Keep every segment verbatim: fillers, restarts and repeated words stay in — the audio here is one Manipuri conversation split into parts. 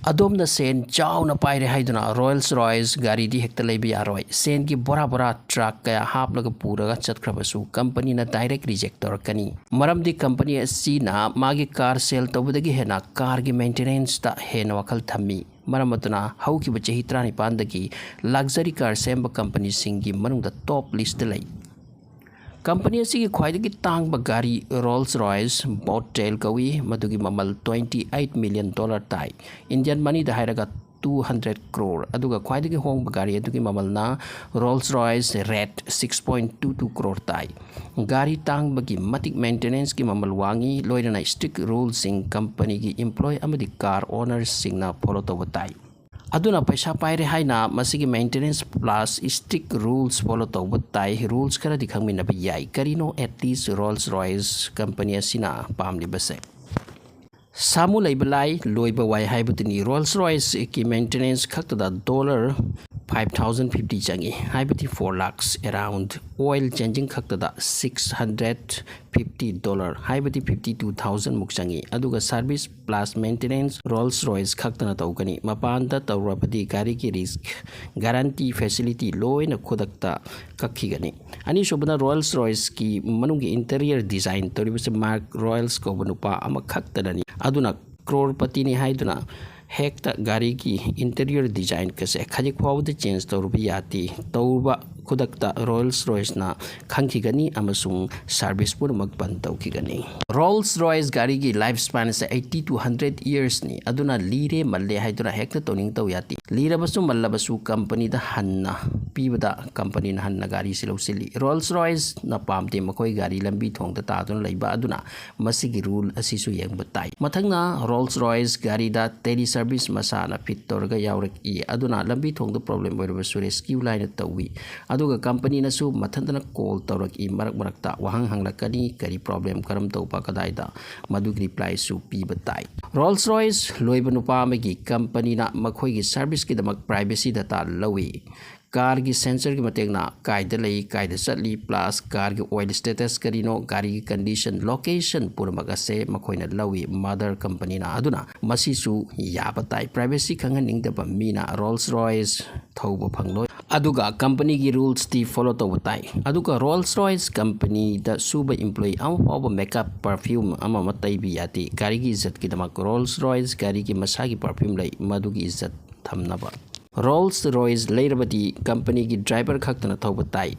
ꯑꯗꯣꯝꯅ ꯁꯦꯟ ꯆꯥꯎꯅ ꯄꯥꯏꯔꯦ ꯍꯥꯏꯗꯨꯅ ꯔꯣꯌꯜꯁ ꯔꯣꯌꯁ ꯒꯥꯔꯤꯗꯤ ꯍꯦꯛꯇ ꯂꯩꯕ ꯌꯥꯔꯣꯏ꯫ ꯁꯦꯟꯒꯤ ꯕꯣꯔꯥ ꯕꯣꯔꯥ ꯇ꯭ꯔꯛ ꯀꯌꯥ ꯍꯥꯞꯂꯒ ꯄꯨꯔꯒ ꯆꯠꯈ꯭ꯔꯕꯁꯨ ꯀꯝꯄꯅꯤꯅ ꯗꯥꯏꯔꯦꯛ ꯔꯤꯖꯦꯛ ꯇꯧꯔꯛꯀꯅꯤ꯫ ꯃꯔꯝꯗꯤ ꯀꯝꯄꯅꯤ ꯑꯁꯤꯅ ꯃꯥꯒꯤ ꯀꯥꯔ ꯁꯦꯜ ꯇꯧꯕꯗꯒꯤ ꯍꯦꯟꯅ ꯀꯥꯔꯒꯤ ꯃꯦꯟꯇꯦꯅꯦꯟꯁꯇ ꯍꯦꯟꯅ ꯋꯥꯈꯜ ꯊꯝꯃꯤ꯫ ꯃꯔꯝ ꯑꯗꯨꯅ ꯍꯧꯈꯤꯕ ꯆꯍꯤ ꯇꯔꯥꯅꯤꯄꯥꯟꯗꯒꯤ ꯂꯛꯖꯔꯤ ꯀꯥꯔ ꯁꯦꯝꯕ ꯀꯝꯄꯅꯤꯁꯤꯡꯒꯤ ꯃꯅꯨꯡꯗ ꯇꯣꯞ ꯂꯤꯁꯇ ꯂꯩ꯫ ꯀꯝꯄꯅꯤ ꯑꯁꯤꯒꯤ ꯈ꯭ꯋꯥꯏꯗꯒꯤ ꯇꯥꯡꯕ ꯒꯥꯔꯤ ꯔꯣꯜꯁ ꯔꯣꯌꯁ ꯕꯣꯠ ꯇꯦꯜ ꯀꯧꯏ, ꯃꯗꯨꯒꯤ ꯃꯃꯜ twenty eight million dollar ꯇꯥꯏ꯫ ꯏꯟꯗꯤꯌꯟ ꯃꯅꯤꯗ ꯍꯥꯏꯔꯒ two hundred crore꯫ ꯑꯗꯨꯒ ꯈ꯭ꯋꯥꯏꯗꯒꯤ ꯍꯣꯡꯕ ꯒꯥꯔꯤ ꯑꯗꯨꯒꯤ ꯃꯃꯜꯅ Rolls Royce rate six point two two crore ꯇꯥꯏ꯫ ꯒꯥꯔꯤ ꯇꯥꯡꯕꯒꯤ ꯃꯇꯤꯛ ꯃꯦꯟꯇꯦꯅꯦꯟꯁꯀꯤ ꯃꯃꯜ ꯋꯥꯡꯏ, ꯂꯣꯏꯅꯅ ꯁ꯭ꯇ꯭ꯔꯤꯛ ꯔꯨꯜꯁꯤꯡ ꯀꯝꯄꯅꯤꯒꯤ ꯏꯝꯄ꯭ꯂꯣꯏ ꯑꯃꯗꯤ ꯀꯥꯔ ꯑꯣꯅꯔꯁꯤꯡꯅ ꯐꯣꯂꯣ ꯇꯧꯕ ꯇꯥꯏ꯫ ꯑꯗꯨꯅ ꯄꯩꯁꯥ ꯄꯥꯏꯔꯦ ꯍꯥꯏꯅ ꯃꯁꯤꯒꯤ maintenance plus strict rules follow ꯇꯧꯕ ꯇꯥꯏ꯫ ꯔꯨꯜꯁ ꯈꯔꯗꯤ ꯈꯪꯃꯤꯟꯅꯕ ꯌꯥꯏ꯫ ꯀꯔꯤꯅꯣ ꯑꯦꯠꯂꯤꯁ ꯔꯣꯜꯁ ꯔꯣꯌꯁ ꯀꯝꯄꯅꯤ ꯑꯁꯤꯅ ꯄꯥꯝꯂꯤꯕꯁꯦ? ꯁꯥꯃꯨ ꯂꯩꯕ ꯂꯥꯏ, ꯂꯣꯏꯕ ꯋꯥꯏ ꯍꯥꯏꯕꯗꯨꯅꯤ꯫ ꯔꯣꯜꯁ ꯔꯣꯌꯁꯀꯤ ꯃꯦꯟꯇꯦꯅꯦꯟꯁ ꯈꯛꯇꯗ ꯗꯣꯂꯔ five thousand fifty ꯆꯪꯏ, ꯍꯥꯏꯕꯗꯤ four lakhs around꯫ Oil changing ꯈꯛꯇꯗ six hundred fifty dollar, ꯍꯥꯏꯕꯗꯤ fifty two thousand ꯃꯨꯛ ꯆꯪꯏ꯫ ꯑꯗꯨꯒ ꯁꯥꯔꯚꯤꯁ ꯄ꯭ꯂꯁ ꯃꯦꯟꯇꯦꯅꯦꯟꯁ ꯔꯣꯜꯁ ꯔꯣꯌꯁ ꯈꯛꯇꯅ ꯇꯧꯒꯅꯤ꯫ ꯃꯄꯥꯟꯗ ꯇꯧꯔꯕꯗꯤ ꯒꯥꯔꯤꯒꯤ ꯔꯤꯁꯛ, ꯒꯥꯔꯦꯟꯇꯤ ꯐꯦꯁꯤꯂꯤꯇꯤ ꯂꯣꯏꯅ ꯈꯨꯗꯛꯇ ꯀꯛꯈꯤꯒꯅꯤ꯫ ꯑꯅꯤꯁꯨꯕꯅ ꯔꯣꯜꯁ ꯔꯣꯌꯁꯀꯤ ꯃꯅꯨꯡꯒꯤ ꯏꯟꯇꯤꯔꯤꯌꯔ ꯗꯤꯖꯥꯏꯟ ꯇꯧꯔꯤꯕꯁꯤ ꯃꯥꯔꯛ ꯔꯣꯌꯜꯁ ꯀꯧꯕ ꯅꯨꯄꯥ ꯑꯃꯈꯛꯇꯅꯅꯤ꯫ ꯑꯗꯨꯅ ꯀ꯭ꯔꯣꯔꯄꯇꯤꯅꯤ ꯍꯥꯏꯗꯨꯅ ꯍꯦꯛꯇ ꯒꯥꯔꯤꯒꯤ ꯏꯟꯇꯤꯔꯤꯌꯔ ꯗꯤꯖꯥꯏꯟꯒꯁꯦ ꯈꯖꯤꯛ ꯐꯥꯎꯕꯗ ꯆꯦꯟꯖ ꯇꯧꯔꯨꯕ ꯌꯥꯗꯦ꯫ ꯇꯧꯕ ꯈꯨꯗꯛꯇ ꯔꯣꯜꯁ ꯔꯣꯌꯁꯅ ꯈꯪꯈꯤꯒꯅꯤ ꯑꯃꯁꯨꯡ ꯁꯥꯔꯚꯤꯁ ꯄꯨꯝꯅꯃꯛ ꯕꯟ ꯇꯧꯈꯤꯒꯅꯤ꯫ ꯔꯣꯜꯁ ꯔꯣꯌꯁ ꯒꯥꯔꯤꯒꯤ ꯂꯥꯏꯐ ꯁ꯭ꯄꯦꯟꯁꯦ eighty to hundred yearsꯅꯤ꯫ ꯑꯗꯨꯅ ꯂꯤꯔꯦ ꯃꯜꯂꯦ ꯍꯥꯏꯗꯨꯅ ꯍꯦꯛꯇ ꯇꯧꯅꯤꯡ ꯇꯧ ꯌꯥꯗꯦ꯫ ꯂꯤꯔꯕꯁꯨ ꯃꯜꯂꯕꯁꯨ ꯀꯝꯄꯅꯤꯗ ꯍꯟꯅ ꯄꯤꯕꯗ ꯀꯝꯄꯅꯤꯅ ꯍꯟꯅ ꯒꯥꯔꯤꯁꯤ ꯂꯧꯁꯤꯜꯂꯤ꯫ ꯔꯣꯜꯁ ꯔꯣꯌꯁꯅ ꯄꯥꯝꯗꯦ ꯃꯈꯣꯏ ꯒꯥꯔꯤ ꯂꯝꯕꯤ ꯊꯣꯡꯗ ꯇꯥꯗꯨꯅ ꯂꯩꯕ꯫ ꯑꯗꯨꯅ ꯃꯁꯤꯒꯤ ꯔꯨꯜ ꯑꯁꯤꯁꯨ ꯌꯦꯡꯕ ꯇꯥꯏ꯫ ꯃꯊꯪꯅ ꯔꯣꯜꯁ ꯔꯣꯌꯁ ꯒꯥꯔꯤꯗ ꯇꯦꯂꯤ ꯁꯥꯔꯚꯤꯁ ꯃꯁꯥꯅ ꯐꯤꯠ ꯇꯧꯔꯒ ꯌꯥꯎꯔꯛꯏ꯫ ꯑꯗꯨꯅ ꯂꯝꯕꯤ ꯊꯣꯡꯗ ꯄ꯭ꯔꯣꯕ꯭ꯂꯦꯝ ꯑꯣꯏꯔꯕꯁꯨ ꯔꯦꯁꯀ꯭ꯌꯨ ꯂꯥꯏꯟꯗ ꯇꯧꯏ꯫ ꯑꯗꯨꯒ ꯀꯝꯄꯅꯤꯅꯁꯨ ꯃꯊꯟꯇꯅ ꯀꯣꯜ ꯇꯧꯔꯛꯏ꯫ ꯃꯔꯛ ꯃꯔꯛꯇ ꯋꯥꯍꯪ ꯍꯪꯂꯛꯀꯅꯤ, ꯀꯔꯤ ꯄ꯭ꯔꯣꯕ꯭ꯂꯦꯝ, ꯀꯔꯝ ꯇꯧꯕ, ꯀꯗꯥꯏꯗ, ꯃꯗꯨꯒꯤ ꯔꯤꯄ꯭ꯂꯥꯏꯁꯨ ꯄꯤꯕ ꯇꯥꯏ꯫ ꯔꯣꯜꯁ ꯔꯣꯌꯁ ꯂꯣꯏꯕ ꯅꯨꯄꯥ ꯑꯃꯒꯤ ꯀꯝꯄꯅꯤꯅ ꯃꯈꯣꯏꯒꯤ ꯁꯥꯔꯚꯤꯁꯀꯤꯗꯃꯛ ꯄ꯭ꯔꯥꯏꯚꯦꯁꯤ ꯗꯇꯥ ꯂꯧꯏ꯫ ꯀꯥꯔꯒꯤ ꯁꯦꯟꯁꯔꯒꯤ ꯃꯇꯦꯡꯅ ꯀꯥꯏꯗ ꯂꯩ, ꯀꯥꯏꯗ ꯆꯠꯂꯤ, ꯄ꯭ꯂꯁ ꯀꯥꯔꯒꯤ ꯑꯣꯏꯜ ꯁ꯭ꯇꯦꯇꯁ ꯀꯔꯤꯅꯣ, ꯒꯥꯔꯤꯒꯤ ꯀꯟꯗꯤꯁꯟ, ꯂꯣꯀꯦꯁꯟ ꯄꯨꯝꯅꯃꯛ ꯑꯁꯦ ꯃꯈꯣꯏꯅ ꯂꯧꯏ, ꯃꯥꯗꯔ ꯀꯝꯄꯅꯤꯅ꯫ ꯑꯗꯨꯅ ꯃꯁꯤꯁꯨ ꯌꯥꯕ ꯇꯥꯏ꯫ ꯄ꯭ꯔꯥꯏꯚꯦꯁꯤ ꯈꯪꯍꯟꯅꯤꯡꯗꯕ ꯃꯤꯅ ꯔꯣꯜꯁ ꯔꯣꯏꯁ ꯊꯧꯕ ꯐꯪꯂꯣꯏ꯫ ꯑꯗꯨꯒ ꯀꯝꯄꯅꯤꯒꯤ ꯔꯨꯜꯁꯇꯤ ꯐꯣꯂꯣ ꯇꯧꯕ ꯇꯥꯏ꯫ ꯑꯗꯨꯒ ꯔꯣꯜꯁ ꯔꯣꯏꯁ ꯀꯝꯄꯅꯤꯗ ꯁꯨꯕ ꯏꯝꯄ꯭ꯂꯣꯌꯤ ꯑꯃ ꯐꯥꯎꯕ ꯃꯦꯀꯞ, ꯄꯔꯐ꯭ꯌꯨꯝ ꯑꯃ ꯑꯃ ꯇꯩꯕ ꯌꯥꯗꯦ꯫ ꯒꯥꯔꯤꯒꯤ ꯏꯖꯠꯀꯤꯗꯃꯛ ꯔꯣꯜꯁ ꯔꯣꯏꯁ ꯒꯥꯔꯤꯒꯤ ꯃꯁꯥꯒꯤ ꯄꯔꯐ꯭ꯌꯨꯝ ꯂꯩ, ꯃꯗꯨꯒꯤ ꯏꯖꯠ ꯊꯝꯅꯕ꯫ ꯔꯣꯜꯁ ꯔꯣꯏꯁ ꯂꯩꯔꯕꯗꯤ ꯀꯝꯄꯅꯤꯒꯤ ꯗ꯭ꯔꯥꯏꯚꯔ ꯈꯛꯇꯅ ꯊꯧꯕ ꯇꯥꯏ꯫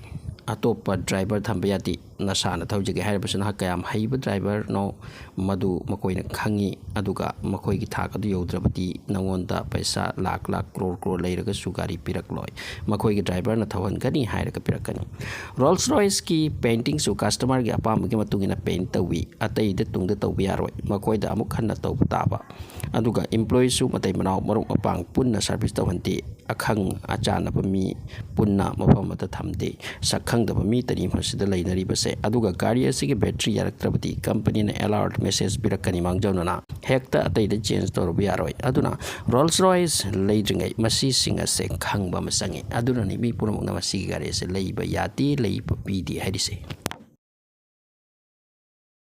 ꯑꯇꯣꯞꯄ ꯗ꯭ꯔꯥꯏꯚꯔ ꯊꯝꯕ ꯌꯥꯗꯦ꯫ ꯅꯁꯥꯅ ꯊꯧꯖꯒꯦ ꯍꯥꯏꯔꯕꯁꯨ ꯅꯍꯥꯛ ꯀꯌꯥꯝ ꯍꯩꯕ ꯗ꯭ꯔꯥꯏꯚꯔꯅꯣ ꯃꯗꯨ ꯃꯈꯣꯏꯅ ꯈꯪꯉꯤ꯫ ꯑꯗꯨꯒ ꯃꯈꯣꯏꯒꯤ ꯊꯥꯛ ꯑꯗꯨ ꯌꯧꯗ꯭ꯔꯕꯗꯤ ꯅꯉꯣꯟꯗ ꯄꯩꯁꯥ ꯂꯥꯛ ꯂꯥꯛ, ꯀ꯭ꯔꯣꯔ ꯀ꯭ꯔꯣꯔ ꯂꯩꯔꯒꯁꯨ ꯒꯥꯔꯤ ꯄꯤꯔꯛꯂꯣꯏ꯫ ꯃꯈꯣꯏꯒꯤ ꯗ꯭ꯔꯥꯏꯚꯔꯅ ꯊꯧꯍꯟꯒꯅꯤ ꯍꯥꯏꯔꯒ ꯄꯤꯔꯛꯀꯅꯤ꯫ ꯔꯣꯜꯁ ꯔꯣꯏꯁꯀꯤ ꯄꯦꯟꯇꯤꯡꯁꯨ ꯀꯁꯇꯃꯔꯒꯤ ꯑꯄꯥꯝꯕꯒꯤ ꯃꯇꯨꯡ ꯏꯟꯅ ꯄꯦꯟ ꯇꯧꯏ꯫ ꯑꯇꯩꯗ ꯇꯨꯡꯗ ꯇꯧꯕ ꯌꯥꯔꯣꯏ꯫ ꯃꯈꯣꯏꯗ ꯑꯃꯨꯛ ꯍꯟꯅ ꯇꯧꯕ ꯇꯥꯕ꯫ ꯑꯗꯨꯒ ꯏꯝꯄ꯭ꯂꯣꯌꯤꯁꯨ ꯃꯇꯩ ꯃꯅꯥꯎ, ꯃꯔꯨꯞ ꯃꯄꯥꯡ ꯄꯨꯟꯅ ꯁꯥꯔꯚꯤꯁ ꯇꯧꯍꯟꯗꯦ꯫ ꯑꯈꯪ ꯑꯆꯥꯟꯅꯕ ꯃꯤ ꯄꯨꯟꯅ ꯃꯐꯝ ꯑꯃꯗ ꯊꯝꯗꯦ꯫ ꯁꯛ ꯈꯪꯗꯕ ꯃꯤ ꯇꯅꯤ ꯃꯁꯤꯗ ꯂꯩꯅꯔꯤꯕꯁꯦ꯫ ꯑꯗꯨꯒ ꯒꯥꯔꯤ ꯑꯁꯤꯒꯤ ꯕꯦꯇ꯭ꯔꯤ ꯌꯥꯔꯛꯇ꯭ꯔꯕꯗꯤ ꯀꯝꯄꯅꯤꯅ ꯑꯦꯂꯥꯔꯠ ꯃꯦꯁꯦꯖ ꯄꯤꯔꯛꯀꯅꯤ꯫ ꯃꯥꯡꯖꯧꯅꯅ ꯍꯦꯛꯇ ꯑꯇꯩꯗ ꯆꯦꯟꯖ ꯇꯧꯔꯨꯕ ꯌꯥꯔꯣꯏ꯫ ꯑꯗꯨꯅ ꯔꯣꯜꯁ ꯔꯣꯏꯁ ꯂꯩꯗ꯭ꯔꯤꯉꯩ ꯃꯁꯤꯁꯤꯡ ꯑꯁꯦ ꯈꯪꯕ ꯑꯃ ꯆꯪꯉꯤ꯫ ꯑꯗꯨꯅꯅꯤ ꯃꯤ ꯄꯨꯝꯅꯃꯛꯅ ꯃꯁꯤꯒꯤ ꯒꯥꯔꯤ ꯑꯁꯦ ꯂꯩꯕ ꯌꯥꯗꯦ, ꯂꯩꯕ ꯄꯤꯗꯦ ꯍꯥꯏꯔꯤꯁꯦ꯫